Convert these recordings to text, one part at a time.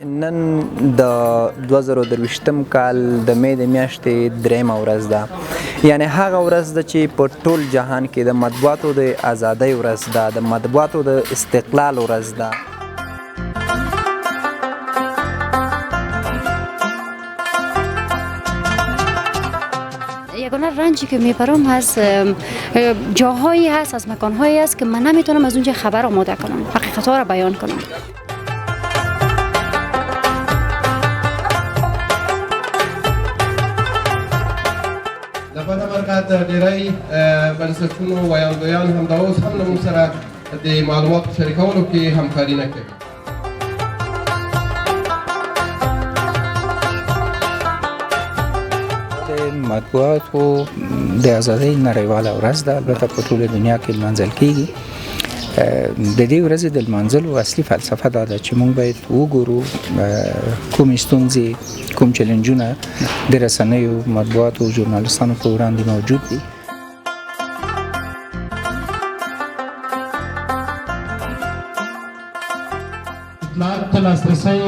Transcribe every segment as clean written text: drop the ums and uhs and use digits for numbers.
نن د 2023 کال د مې د میاشتې درېیمه ورځ ده، یعنی هغه ورځ ده چې په ټول جهان کې د مطبوعاتو د ازادۍ ورځ ده، د مطبوعاتو د استقلال ورځ ده. یگانه رنجی که میبرم از جاهایی هست، از مکانهایی هست که من نمیتونم از اونجا خبر آماده کنم، حقیقت ها را بیان کنم. له بده مرغه د ډېری بنسټونو ویاندویان همدا اوس هم له موږ سره د معلوماتو شریکولو کې همکاري نه کوي. د مطبوعاتو د ازادۍ نړیواله ورځ ده، البته په ټوله دنیا کې لمانځل کیږي. د دې ورځې د لمانځلو اصلي فلسفه دا ده چې موږ باید وګورو کومې ستونزې، کوم چلنجونه د رسنیو، مطبوعاتو او ژورنالستانو په وړاندې موجود دي. اطلاعات ته لاسرسی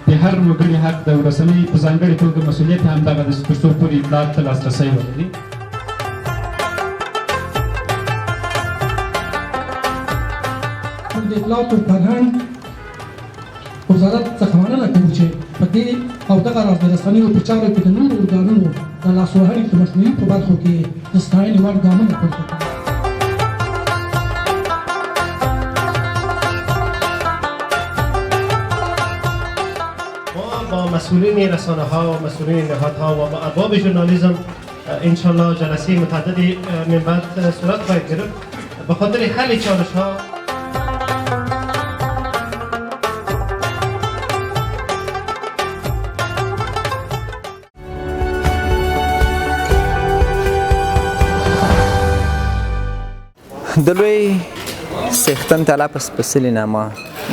د هر وګړي حق ده او رسنۍ په ځانګړې توګه مسؤلیت هم دغه دی چې تر څو پورې اطلاعات ته لاسرسی ولري. د اطلاعاتو فرهنګ وزارت څخه مننه کوو چې په دې او دغه راز د رسنیو په چارو کې د نورو ارګانونو د لاسوهنې د مخنیوي په برخو کې د ستاینې وړ ګامونه پورته کړل. ما با مسئولین رسانه ها و مسئولین نهادها و با ارباب ژورنالیسم انشالله جلسه متعددی من بعد صورت خواهد گرفت به خاطر حل چالش ها. د لوی څښتن تعالی په سپېڅلي نامه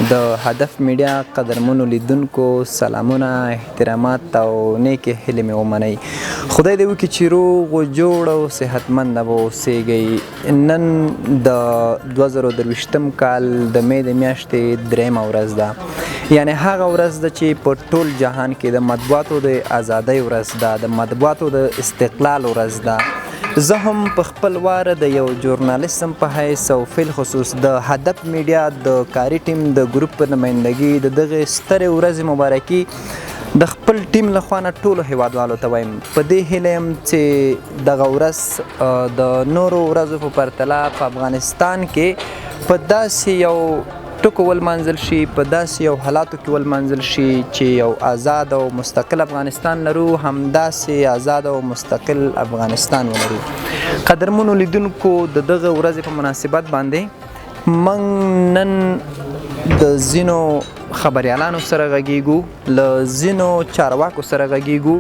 د هدف میډیا قدرمنو لیدونکو سلامونه، احترامات او نیکې هیلې مې ومنئ. خدای دې وکړي چې روغ و جوړ او صحتمند به اوسېږئ. نن د 2023 کال د مې د میاشتې درېیمه ورځ ده، یعنی هغه ورځ ده چې په ټول جهان کې د مطبوعاتو د ازادۍ ورځ ده، د مطبوعاتو د استقلال ورځ ده. زه هم په خپل وار د یو ژورنالیستم په حیث او فی الخصوص د هدف میډیا د کاري ټیم د ګروپ په نمایندګي د دغې سترې ورځې مبارکي د خپل ټیم له خوا نه ټولو هیوادوالو ته وایم. په دې هیله یم چې دغه ورځ د نورو ورځو په پرتله په افغانستان کې په داسې یو ټکو ولمانځل شي، په داسې یو حالاتو کې ولمانځل شي چې یو آزاد او مستقل افغانستان لرو، همداسې آزاد او مستقل افغانستان ولرو. قدرمنو لیدونکو، د دغه ورځې په مناسبت باندې موږ نن د ځینو خبریالانو سره غږیږو، له ځینو چارواکو سره غږیږو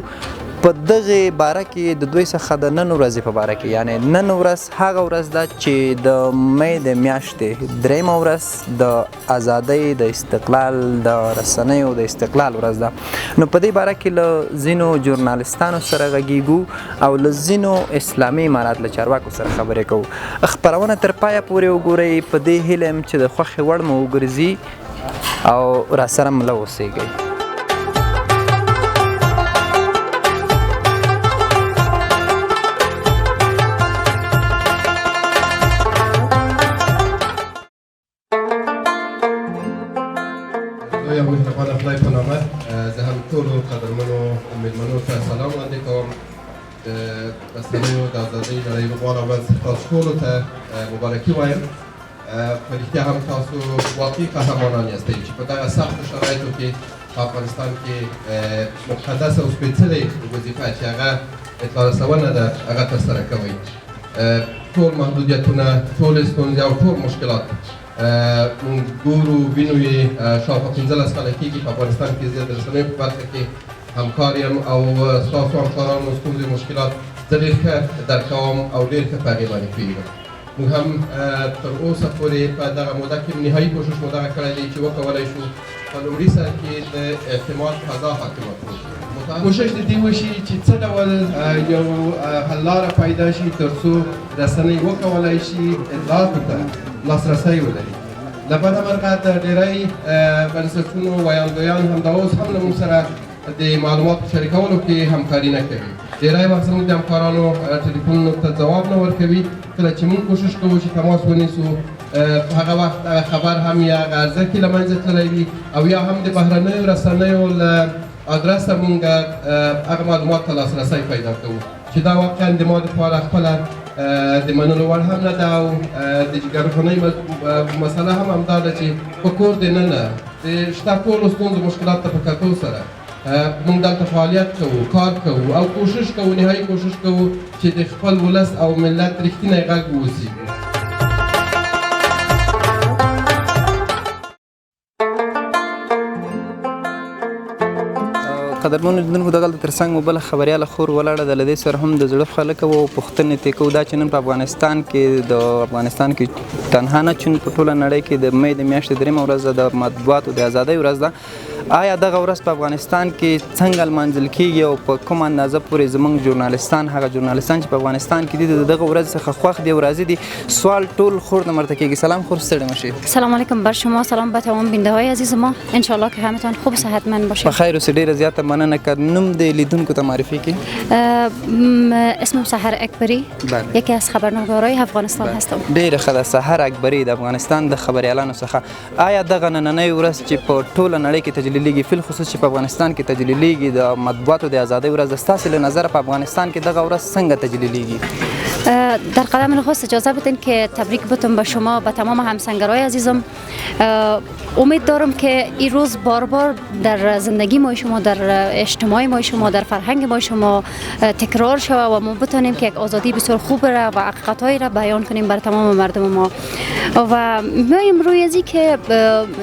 په دغې باره کې، د دوی څخه د نن ورځې په باره کې. یعنی نن ورځ هغه ورځ ده چې د مې د میاشتې درېیمه ورځ د ازادۍ، د استقلال، د رسنیو د استقلال ورځ ده. نو په دې باره کې له ځینو ژورنالستانو سره غږیږو او له ځینو اسلامي امارات له چارواکو سره خبرې کوو. خپرونه تر پایه پورې وګورئ، په دې هیله یم چې د خوښې وړ مو وګرځي او راسره مله اوسېږئ. لوی او مهربانه خدای په نامه زه هم ټولو قدرمنو مېلمنو ته سلام وړاندې کوم. د رسنیو د ازادۍ نړیواله ورځ تاسو ټولو ته مبارکي وایم. په رښتیا هم تاسو واقعي قهرمانان یاستئ چې په دغه سختو شرایطو کې په افغانستان کې مقدسه او سپېڅلې وظیفه چې هغه اطلاع رسونه ده هغه ترسره کوئ. ټول محدودیتونه، ټولې ستونزې او ټول مشکلات موږ ګورو، وینو یې. شاوخوا 15 کاله کېږي په افغانستان کې زه د رسنیو په برخه کې همکار یم او ستاسو همکارانو ستونزې، مشکلات زه ډېر ښه درک کوم او ډېر ښه په هغې باندې پوهېږم. موږ هم تر اوسه پورې په دغه موده کې نهایي کوشش مو دغه کړی دی چې وکولای شو په لومړي سر کې د اعتماد فضا حاکمه کړو. کوشش د دې وشي چې څه ډول یو حل لاره پیدا شي تر څو رسنۍ وکولای شي اطلاعاتو ته لاسرسی ولري. له بده مرغه د ډېری بنسټونو ویاندویان همدا اوس هم له موږ سره د معلوماتو شریکولو کې همکاري نه کوي. ډېری وخت زموږ د همکارانو ټلیفونونو ته ځواب نه ورکوي. کله چې موږ کوشش کوو چې تماس ونیسو، هغه وخت هغه خبر هم یا هغه ارزښت یې له منځه تللی وي او یا هم د بهرنیو رسنیو له ادرسه مونږ هغه معلومات ته لاسرسی پیدا کوو چې دا واقعا د ما دپاره خپله د منلو وړ هم نه ده. او د جګرخونۍ مسله هم همدا ده چې په کور دننه د شته ټولو ستونزو مشکلات ته په کتو سره موږ دلته فعالیت کوو، کار کوو او کوشش کوو، نهایي کوشش کوو چې د خپل ولس او ملت رښتینی غږ واوسي. قدرمنو لیدونکو، دغلته تر څنګ مو بله خبریاله خور ولاړه ده، له دې سره هم د زړه خله کوو او پوښتنې ترې کوو. دا چې نن په افغانستان کې د افغانستان کې تنها نه چون په ټوله نړۍ کې د مې د میاشتې درېیمه ورځ ده، د مطبوعاتو د ازادۍ ورځ ده، آیا دغه ورځ په افغانستان کې څنګه لمانځل کېږي او په کومه اندازه پورې زموږ ژورنالیستان، هغه ژورنالیستان چې په افغانستان کې دي، د دغه ورځ څخه خوښ دي او راضي دي؟ سوال ټول خور نه مرته کېږي. سلام خور، ستړي مه شئ. سلام علیکم بر شما، سلام به تمام بینده های عزیز ما، انشالله که همتان خوب صحتمند باشید. په خیر اوسئ. ډېره زیاته مننه. که نوم د لیدونکو ته معرفي کړي. اسمم سحر اکبری، بله. یکی از خبرنگارای افغانستان هستم. ډېره ښه ده. سحر اکبري د افغانستان د خبریالانو څخه. آیا دغه نننۍ ورځ چې په ټوله نړۍ کې تجلیلېږي، فیل خصوص چې په افغانستان کې تجلیلېږي، د مطبوعاتو د ازادۍ ورځ ده، ستاسې له نظره په افغانستان کې دغه ورځ څنګه تجلیلېږي؟ در قدم نخست اجازه بدین که تبریک بتم به شما، به تمام همسنگرای عزیزم. امید دارم که این روز بار بار در زندگی ما شما، در اجتماع ما شما، در فرهنگ ما شما تکرار شود و ما بتانیم که یک آزادی بسیار خوب را و حقیقت‌هایی را بیان کنیم بر تمام مردم ما. و میایم روی ازی که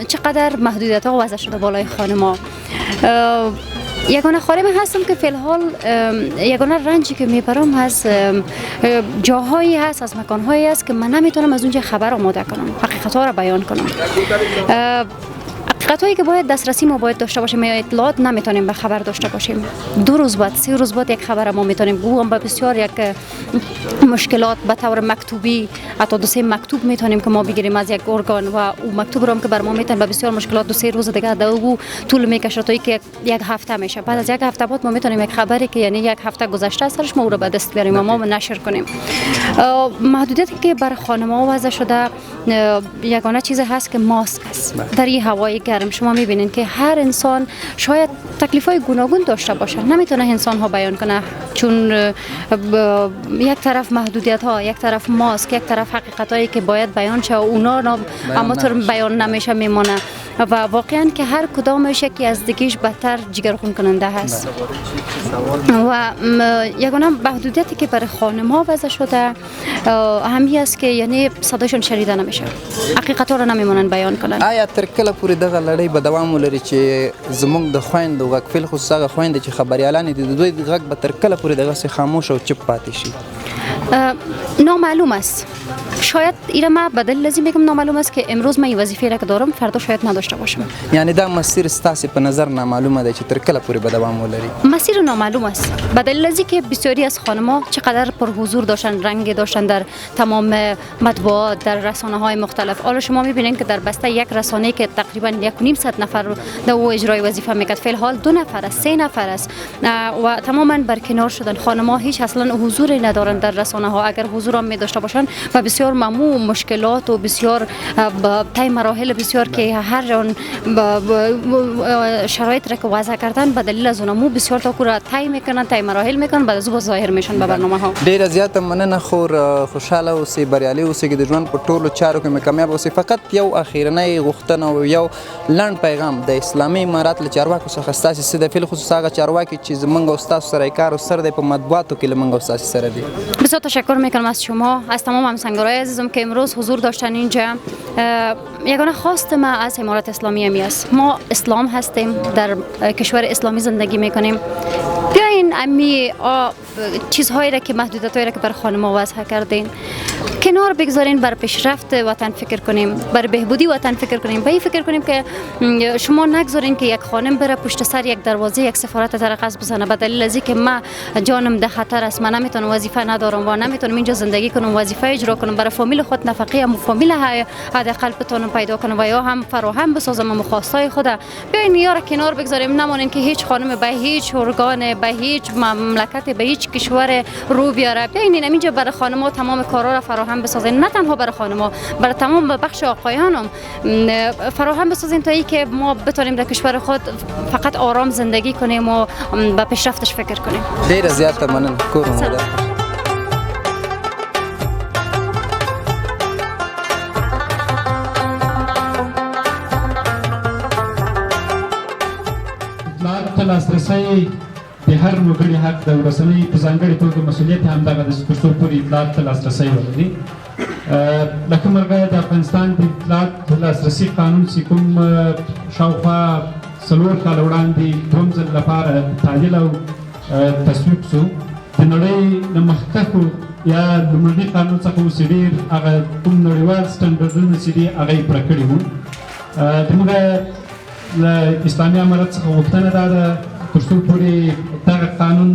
چقدر محدودیت ها وضع شده بالای خانما. یگانه خانم هستم که فی الحال یگانه رنجی که میبرم از جاهایی هست، از مکانهایی هست که من نمیتونم از اونجا خبر آماده کنم، حقیقت ها را بیان کنم. حقیقت هایی که باید دسترسی ما باید داشته باشیم یا اطلاعات نمیتونیم به خبر داشته باشیم. 2 روز بعد، 3 روز بعد یک خبر ما میتونیم گویم، به بسیار یک مشکلات به طور مکتوبی، حتی 2-3 مکتوب میتونیم که ما بگیریم از یک ارگان و او مکتوب رو هم که بر ما میتونن به بسیار مشکلات 2-3 روز دیگه در او طول میکشه تا اینکه یک هفته میشه. بعد از یک هفته بعد ما میتونیم یک خبری که یعنی یک هفته گذشته از سرش ما او رو به دست بیاریم و ما نشر کنیم. محدودیتی که بر خانم‌ها وضع شده، یگانه چیز هست که ماسک است. در این هوای گرم شما میبینین که هر انسان شاید تکلیف‌های گوناگون داشته باشه، نمیتونه انسان ها بیان کنه، چون یک طرف محدودیت ها، یک طرف ماسک، یک طرف حقیقت هایی که باید بیان شه اونا اما طور بیان نمیشه میمانه و واقعا که هر کدامش یکی از دیگهش بدتر جگرخون کننده هست. و یگانه محدودیتی که برای خانم ها وضع شده همی است که یعنی صدایشان شنیده نمیشه، حقیقت ها را نمیمانن بیان کنن. آیا تر کله پورې دغه لړۍ به دوام ولري چې زموږ د خویندو غږ، فی الخصوص هغه خویندې چې خبریالانې دي، د دوی غږ به تر کله پورې دغسې خاموش او چپ پاتې شي؟ نامعلوم است. شاید ایره ما بدل لازم میگم نامعلوم است که امروز من این وظیفه را که دارم فردا شاید نداشته باشم. یعنی دا مسیر ستاسې په نظر نامعلومه ده چې تر کله پورې به دوام ولري؟ مسیر نامعلوم است. بدل لازم که بسیاری از خانم‌ها چقدر پر حضور داشتن، رنگ داشتن در تمام مطبوعات، در رسانه‌های مختلف. حالا شما می‌بینین که در بسته یک رسانه که تقریباً 1.5 نفر در او اجرای وظیفه میکرد، فی الحال 2 نفر است، 3 نفر است و تماماً برکنار شدن. خانم‌ها هیچ اصلاً حضوری ندارن در رسانه‌ها. اگر حضور هم می داشته باشن و بسیار ممو مشکلات و بسیار طی مراحل بسیار که هر آن شرایط را که وضع کردن به دلیل از اونمو بسیار تا کو را طی میکنن، طی مراحل میکنن، بعد از او باز ظاهر میشن به برنامه ها. ډیره زیاته مننه خور، خوشحاله اوسئ، بریالي اوسئ، د ژوند په ټولو چارو کې مې کامیاب اوسئ. فقط یو اخیرنۍ غوښتنه او یو لنډ پیغام د اسلامي امارات له چارواکو څخه ستاسې څه دی، فی الخصوص هغه چارواکي چې زمونږ او ستاسو سره یې کار او سر دی په مطبوعاتو کې له مونږ او ستاسې سره دي. بسیار تشکر میکنم از شما، از تمام همسنگرای عزیزم که امروز حضور داشتن اینجا. یگانه خواست ما از امارت اسلامی همی است. ما اسلام هستیم، در کشور اسلامی زندگی میکنیم. بیاین امی چیزهایی را که محدودیت‌هایی را که بر خانم‌ها وضع کردین کنار بگذارین، بر پیشرفت وطن فکر کنیم، بر بهبودی وطن فکر کنیم. به این فکر کنیم که شما نگذارین که یک خانم بره پشت سر یک دروازه یک سفارت ترقص بزنه به دلیل از اینکه من جانم در خطر است، من نمیتونم، وظیفه ندارم و نمیتونم اینجا زندگی کنم، وظیفه اجرا کنم، برای فامیل خود نفقه هم فامیل حداقل بتونم پیدا کنم و یا هم فراهم بسازم و خواستای خود. بیاین یارا کنار بگذاریم، نمانین که هیچ خانم به هیچ ارگان، به هیچ مملکت، به هیچ کشور رو بیاره. بیاین اینجا برای خانم‌ها تمام کارا را فراهم بسازین، نه تنها برای خانم‌ها، برای تمام بخش آقایان هم فراهم بسازین تا اینکه ما بتونیم در کشور خود فقط آرام زندگی کنیم و به پیشرفتش فکر کنیم. ډیره زیاته مننه، کور مو ودان. اطلاعات ته لاسرسی د هر وګړي حق د رسنۍ په ځانګړې توګه مسؤلیت هم دغه د تر څو پورې اطلاعات ته لاسرسی ولري. له ښه مرغه د افغانستان د اطلاعات د لاسرسي قانون چې کوم شاوخوا 4 کاله وړاندې دوم ځل لپاره تعدیل او تصویب شو، د نړۍ له مخکښو یا لومړني قانون څخه اوس ډېر هغه کوم نړیوال سټنډرډونه چې دي هغه یې پوره کړي وو. زموږ له اسلامي امارت څخه غوښتنه دا ده تر څو پورې دغه قانون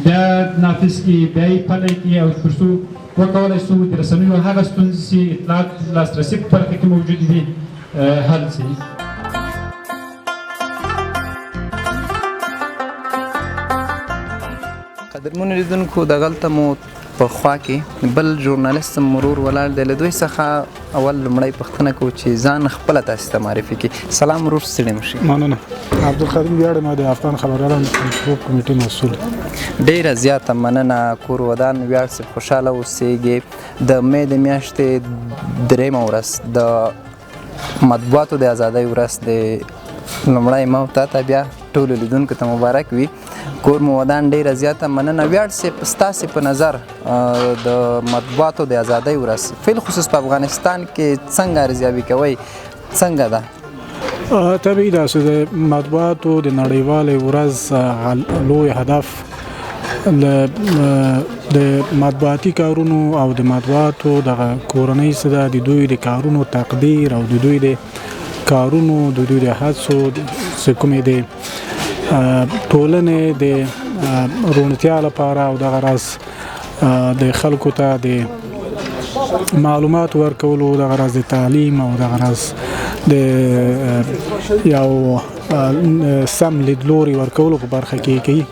بیا نافذ کړي، بیا یې پلی کړي او تر څو وکولای شو د رسنیو هغه ستونزې چې اطلاعات لاسرسي په برخه کې موجودې دي حل شي. قدرمنو لیدونکو، دغلته مو په خوا کې بل ژورنالیست مرور ولاړ دی. له دوی څخه اول لومړی پوښتنه کوو چې ځان خپله تاسې ته معرفي کړي. سلام ورور، ستړي مه شئ. مننه، عبدالقدیم ویاړم، د افغان خبریالانو کنټرول کمیټې مسؤل. ډېره زیاته مننه، کور ودان، ویاړ صاحب، خوشحاله اوسېږئ. د مې د میاشتې 3مه ورځ د مطبوعاتو د ازادۍ ورځ دی. لومړی ما تا ته بیا ټولو لیدونکو ته مبارک وي. کور مو ودان، ډېره زیاته مننه. ویاړ صاحب، ستاسې په نظر د مطبوعاتو د ازادۍ ورځ فی الخصوص په افغانستان کې څنګه ارزیابي کوئ، څنګه ده؟ طبیعي ده چې د مطبوعاتو د نړیوالې ورځ لوی هدف د مطبوعاتي کارونو او د مطبوعاتو دغه کورنۍ څه ده، د دوی د کارونو تقدیر او د دوی د کارونو، د دوی د هڅو څه کومې د ټولنې د روڼتیا لپاره او دغه راز د خلکو ته د معلومات ورکولو، دغه راز د تعلیم او دغه راز د یو سم لیدلوري ورکولو په برخه کې کوي،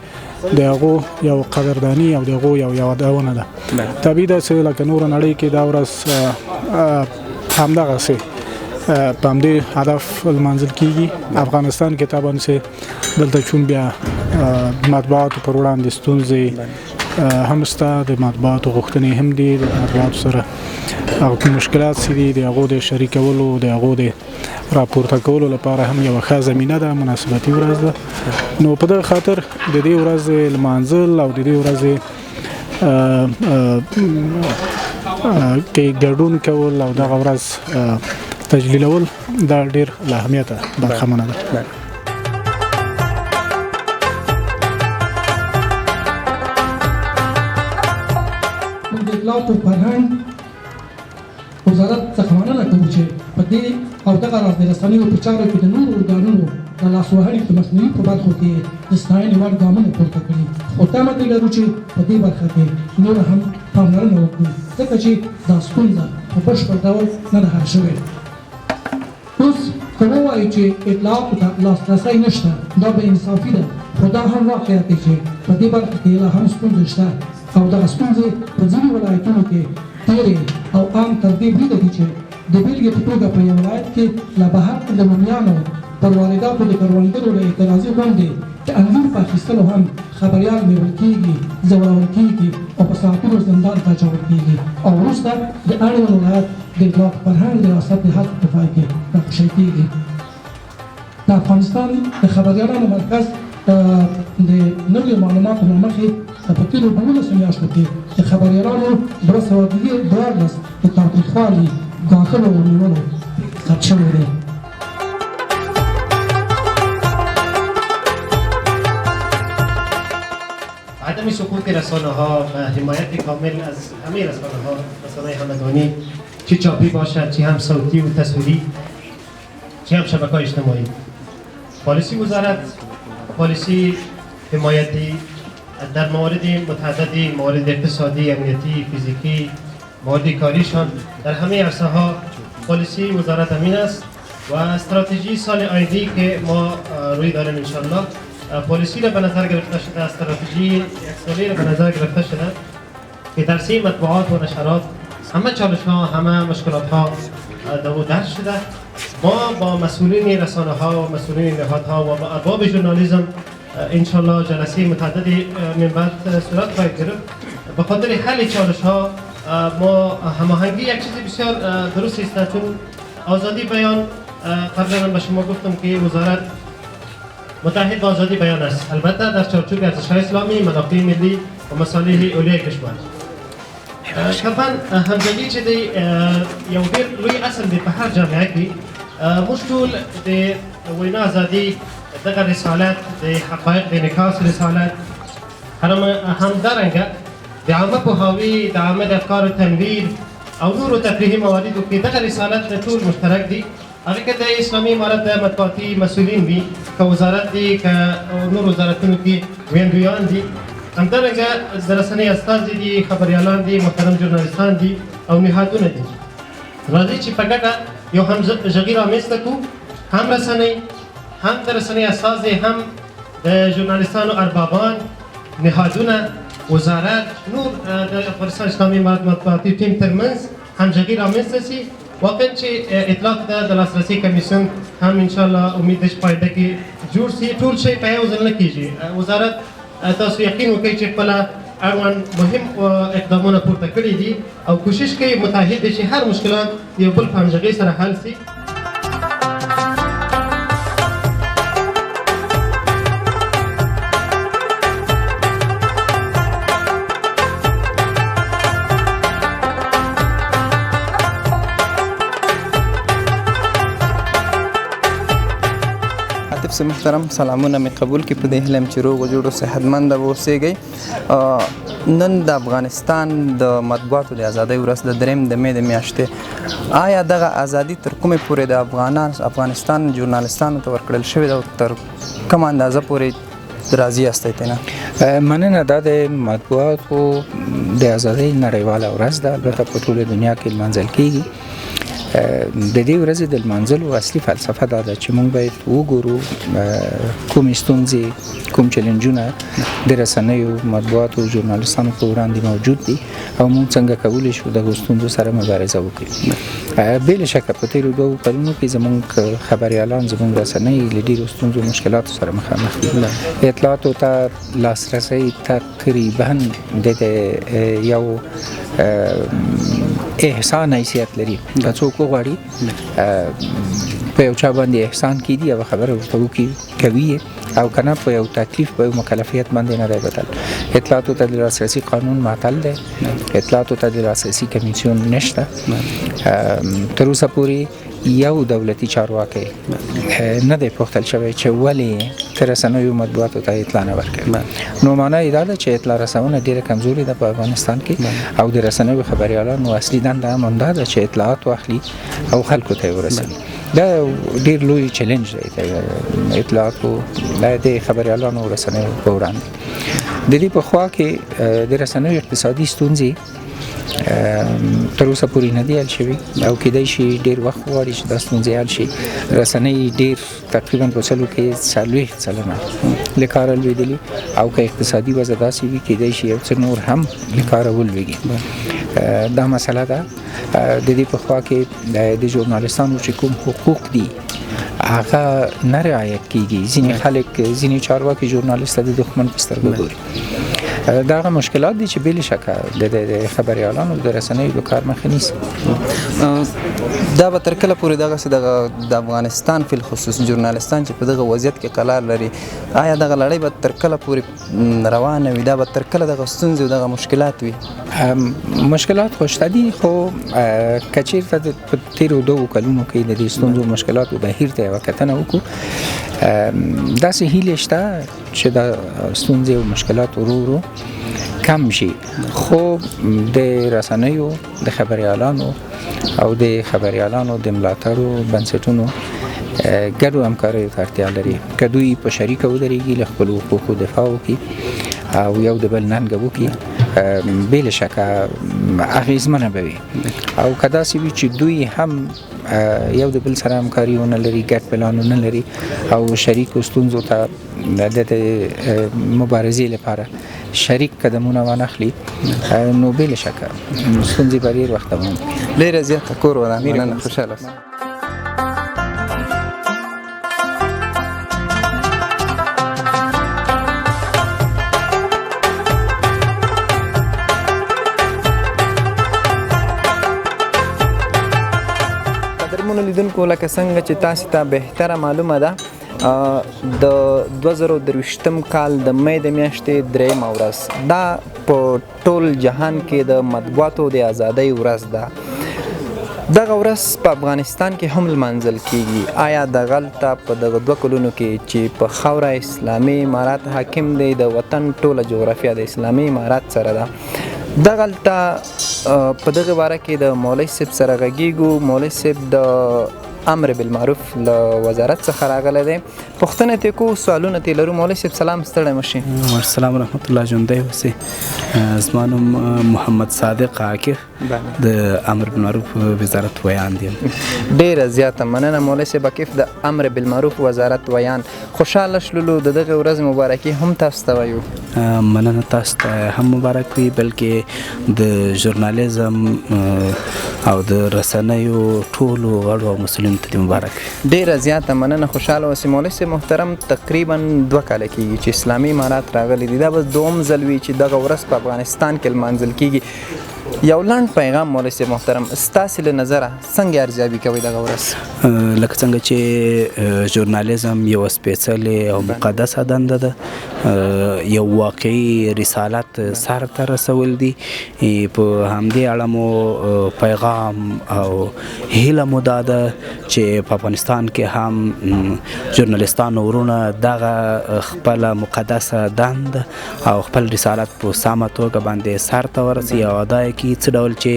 د هغو یو قدردانی او د هغو یو یادونه ده. طبیعي ده چې لکه نوره نړۍ کې دا ورځ همدغسې په همدې هدف لمانځل کېږي. افغانستان کې طبعا چې دلته چون بیا مطبوعاتو پر وړاندې ستونزې هم شته، د مطبوعاتو غوښتنې هم دي، د مطبوعاتو سره هغه کوم مشکلات چې دي د هغو د شریکولو، د هغو د راپورته کولو لپاره هم یوه ښه زمینه ده، مناسبتي ورځ ده. نو په دغه خاطر د دې ورځې لمانځل او د دې ورځې کې ګډون کول او دغه ورځ تجلیلول دا ډېر له اهمیته برخمنه ده. موږ د اطلاعاتو فرهنګ وزارت څخه مننه کوو چې په دې او دغه راز د رسنیو په چارو کې د نورو ارګانونو د لاسوهنې د مخنیوي په برخو کې د ستاینې وړ ګامونه پورته کړي، خو تمه ترې لرو چې په دې برخه کې نوره هم پاملرنه وکړو، ځکه چې دا ستونزه په بشپړ ډول نه ده حل شوې. اوس که ووایو چې اطلاعاتو ته لاسرسی نشته، دا بې انصافي ده، خو دا هم واقعیت دی چې په دې برخه کې لا هم ستونزې شته او دغه ستونزې په ځینو ولایتونو کې ډېرې او ان تر دې بریده دي چې د بېلګې په توګه په یو ولایت کې له بهر د لومیانو پر وارداتو د کروندګرو له اعتراضي غونډې د انځور په اخیستلو هم خبریال نیول کېږي، ځورول کېږي او په ساعتونو زندان ته اچول کېږي او وروسته د اړوند ولایت د اطلاعات فرهنګ ریاست د هڅو په پای کې راخوشی کېږي. د افغانستان د خبریالانو مرکز د نویو معلوماتو له مخې په تېرو 12 میاشتو کې د خبریالانو 213 د تاوتریخوالي، ګواښلو او نیولو ثبت شوی دی. عدم سقوط رسانه ها و حمایت کامل از همه رسانه ها، رسانه همگانی، چه چاپی باشد، چه هم صوتی و تصویری، چه هم شبکه‌های اجتماعی. پالیسی وزارت پالیسی حمایتی در موارد متعددی، موارد اقتصادی، امنیتی، فیزیکی، موارد کاریشان در همه عرصه ها پالیسی وزارت امین است و استراتژی سال آینده که ما روی داریم انشالله پالیسی را به نظر گرفته شده، استراتژی یک ساله را به نظر گرفته شده که در سه مطبوعات و نشرات همه چالش ها، همه مشکلات ها دو درج شده. ما با مسئولین رسانه ها و مسئولین نهادها و با ارباب ژورنالیسم انشالله جلسه متعددی من بعد صورت خواهد گرفت. به خاطر حل چالش ها ما هماهنگی یک چیز بسیار درست است، چون آزادی بیان قبلا به شما گفتم که وزارت متعهد به آزادی بیان است، البته در چارچوب ارزش‌های اسلامی، منافع ملی و مصالح عالی کشور. طبعا همغږي چې دی یو ډېر لوی اصل دی په هر جامعه کې. موږ ټول د وینا ازادي دغه رسالت، د حقایق د انعکاس رسالت، همدارنګه د عامه پوهاوي، د عامه د افکارو تنویر او نورو تفریحي مواردو کې دغه رسالت د ټول مشترک دی. هغه که د اسلامي امارت د مطبوعاتي مسؤلین وي، که وزارت دی، که نور وزارتونو کې ویندویان دي، همدارنګه د رسنۍ استازي دي، خبریالان دي، محترم ژورنالیستان دي او نهادونه دي. راځئ چې په ګډه یو همغږي رامنځته کړو، هم رسنۍ، هم د رسنۍ استازي، هم د ژورنالیستانو اربابان، نهادونه، وزارت، نور د افغانستان اسلامي امارت مطبوعاتي ټیم ترمنځ همغږي رامنځته سي. واقعا چې اطلاع ته د لاسرسي کمیسیون هم انشاءالله امید دی چې په آینده کې جوړ سي. ټول شی په یو ځل نه کېږي. وزارت تاسو یقین وکړئ چې خپله اړوند مهم اقدامونه پورته کړي دي او کوشش کوي، متعهد دی چې هر مشکلات یو بل په همغږۍ سره حل سي. محترم سلامونه مې قبول کړي، په دې هیله یم چې روغ جوړ او صحتمند واوسېږئ. نن د افغانستان د مطبوعاتو د ازادۍ ورځ د دریم د مې د میاشتې. آیا دغه ازادي تر کومې پورې د افغانستان ژورنالیستانو ته ورکړل شوې ده او تر کومه اندازه پورې راضي یاستئ ترې نه؟ مننه. دا د مطبوعاتو د ازادۍ نړیواله ورځ ده، البته په ټوله دنیا کې لمانځل کېږي. د دې ورځې د لمانځلو اصلي فلسفه دا ده چې موږ باید وګورو کومې ستونزې، کوم چلنجونه د رسنیو، مطبوعاتو، ژورنالیستانو په وړاندې موجود دي او موږ څنګه کولی شو دغو ستونزو سره مبارزه وکړو. بې له شکه په تېرو دوو کلونو کې زموږ خبریالان، زموږ رسنۍ له ډېرو ستونزو مشکلاتو سره مخامخ دي. اطلاعاتو ته لاسرسی تقریبا د یو احسان حیثیت لري. که څوک وغواړي په یو چا باندې احسان کیدي او خبره ورته وکړي کوي او که نه په یو تکلیف، په یو مکلفیت باندې نه دی بدل. اطلاعاتو ته د لاسرسي قانون معطل دی، اطلاعاتو ته د لاسرسي کمیسیون نشته. تر اوسه پورې یو دولتي چارواکی نه دی پوښتل شوی چې ولې تر رسنیو مطبوعاتو ته اطلاع نه ورکوي. نو معنا یې دا ده چې اطلاع رسونه ډېره کمزورې ده په افغانستان کې او د رسنیو خبریالانو اصلي دنده هم همدا ده چې اطلاعات واخلي او خلکو ته یې ورسوي. دا ډېر لوی چلنج دی د اطلاعاتو د خبریالانو او رسنیو په وړاندې. د دې په خوا کې د رسنیو اقتصادي ستونزې تر اوسه پورې نه دي حل شوي او کیدای شي ډېر وخت وغواړي چې دا ستونزې حل شي. رسنۍ ډېر تقریبا په سلو کې 40% له کاره لوېدلي او که اقتصادي وضع داسې وي کیدای شي یو څه نور هم له کاره ولوېږي. دا مسله ده. د دې په خوا کې د ژورنالیستانو چې کوم حقوق دي هغه نه رعایت کیږي. ځینې خلک، ځینې چارواکي ژورنالیست ته د دښمن په سترګه ګوري. دا هغه مشکلات دي چې بې له شکه د خبریالانو د رسنیو د کار مخه نیسي. دا به تر کله پورې دغسې دغه د افغانستان فی الخصوص ژورنالیستان چې په دغه وضعیت کې قرار لري، آیا دغه لړۍ به تر کله پورې روانه وي؟ دا به تر کله دغه ستونزې او دغه مشکلات وي؟ مشکلات خو شته دي، خو که چېرته په تېرو دوو کلونو کې د دې ستونزو مشکلاتو بهیر ته یوه کتنه وکړو، داسې هیلې شته چې دا ستونزې او مشکلات ورو ورو کم شي، خو د رسنیو، د خبریالانو او د خبریالانو د ملاتړو بنسټونو ګډو همکاریو ته اړتیا لري. که دوی په شریکه ودرېږي، له خپلو حقوقو دفاع وکړي او یو د بل ننګه وکړي، بې له شکه اغېزمنه به وي. او که داسې وي چې دوی هم یو د بل سره همکاري ونه لري، ګډ پلان ونه لري او شریکو ستونزو ته د مبارزې لپاره شریک قدمونه وانخلي، نو بې له شکه ستونزې به ډېر وخت دوام وکړي. ډېره زیاته کور ودان، مننه، خوشحاله اوسئ. قدرمنو لیدونکو، لکه څنګه چې تاسې ته بهتره معلومه ده، د 2023 کال د مې د میاشتې درېیمه ورځ دا په ټول جهان کې د مطبوعاتو د ازادۍ ورځ ده. دغه ورځ په افغانستان کې هم لمانځل کیږي. آیا دغلته په دغه 2 کلونو کې چې په خاوره اسلامي امارات حاکم دی، د وطن ټوله جغرافیا د اسلامي امارات سره ده، دغلته په دغه باره کې د مولوي صاحب سره غږیږو. مولوي صاحب د امر بالمعروف له وزارت څخه راغلی دی. پوښتنه ترې کوو، سوالونه ترې لرو. مولوي صاحب سلام، ستړی مه شئ. السلام ورحمت الله، ژوندی اوسئ. زما نوم محمد صادق عاکف، د امر بالمعروف وزارت ویاند یم. ډېره زیاته مننه مولوي صاحب عاکف، د امر بالمعروف وزارت ویاند. خوشحاله شلو، د دغې ورځې مبارکي هم تاسو ته وایو. مننه، تاسو ته هم مبارک وي، بلکې د ژورنالیزم او د رسنیو ټولو غړو او مسؤلینو ته دې مبارک وي. ډېره زیاته مننه، خوشحاله اوسئ. مولوي صاحب محترم، تقریبا 2 کاله کېږي چې اسلامي امارات راغلي دي. دا به دوم ځل وي چې دغه ورځ په افغانستان کې لمانځل کېږي. یو لنډ پیغام مولوي صاحب محترم، ستاسې له نظره څنګه ارزیابي کوئ دغه ورځ؟ لکه څنګه چې ژورنالیزم یوه سپېڅلې او مقدسه دنده ده، یو واقعي رسالت سر ته رسول دي. په همدې اړه مو پیغام او هیله مو دا ده چې په افغانستان کې هم ژورنالیستانو وروڼه دغه خپله مقدسه دنده او خپل رسالت په سمه توګه باندې سر ته ورسوي او ادا یې کړي. څه ډول چې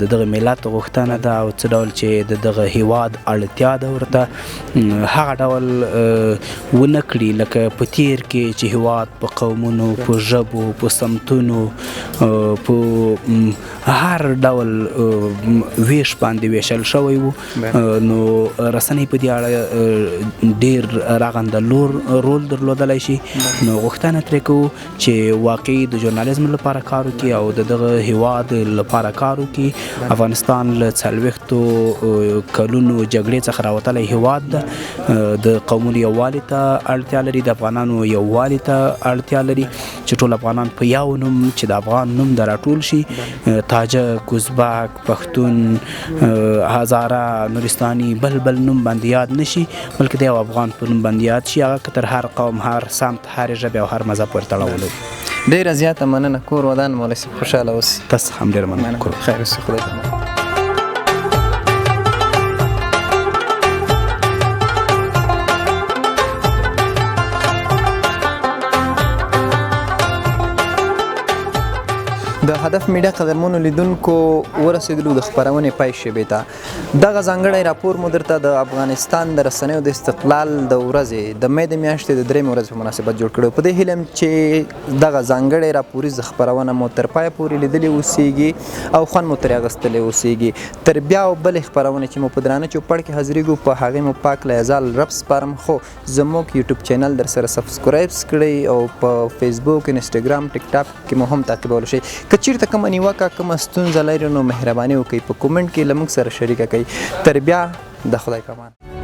د دغه ملت غوښتنه ده او څه ډول چې د دغه هیواد اړتیا ده، ورته هغه ډول ونه کړي لکه په تیر کې چې هیواد په قومونو، په ژبو، په سمتونو، په هر ډول ویش باندې ویشل شوی و. نو رسنۍ په دې اړه ډېر رغنده رول درلودلی شي. نو غوښتنه ترې کوو چې واقعي د ژورنالیزم لپاره کار وکړي او د دغه هیواد لپاره کار وکړي. افغانستان له 40 کلونو جګړې څخه راوتلی هیواد ده، د قومونو یووالي ته اړتیا لري، د افغانانو یووالي ته اړتیا لري چې ټول افغانان په یو نوم چې د افغان نوم د راټول شي، تاجک، ازبک، پښتون، هزاره، نورستاني، بل بل نوم باندې یاد نشي، بلکې د یو افغان په نوم باندې یاد شي، هغه که تر هر قوم، هر سمت، هرې ژبې او هر مذهب پورې تړاو ولري. ډېره زیاته مننه، کور ودان مولوي صاحب، خوشحاله اوسئ. تاسو هم ډېره مننه، کور خیر اوسئ، خدای په امان. د هدف میډیا قدرمنو لیدونکو، ورسېدلو د خپرونې پای شېبې ته. دغه ځانګړی راپور مو درته د افغانستان د رسنیو د استقلال د ورځې د مې د میاشتې د درېیمې ورځې په مناسبت جوړ کړی. په دې هیله یم چې دغه ځانګړی راپوریز خپرونه مو تر پایه پورې لیدلې اوسیږي او خوند مو ترې اخیستلی اوسیږي. تر بیا او بلې خپرونې چې مو په درانه چوپړ کې حاضرېږو، په هغې مو پاک له ازال رب سپارم. خو زموږ یوټیوب چینل در سره subscribe کړئ او په فیسبوک، انسټاګرام، ټیک ټاک کې مو هم تعقیبولی شئ. که چیرته کومه نیوکه، کومه ستونزه لرئ، نو مهرباني وکړئ په comment کې له موږ سره شریکه کړئ. تر بیا د خدای په امان.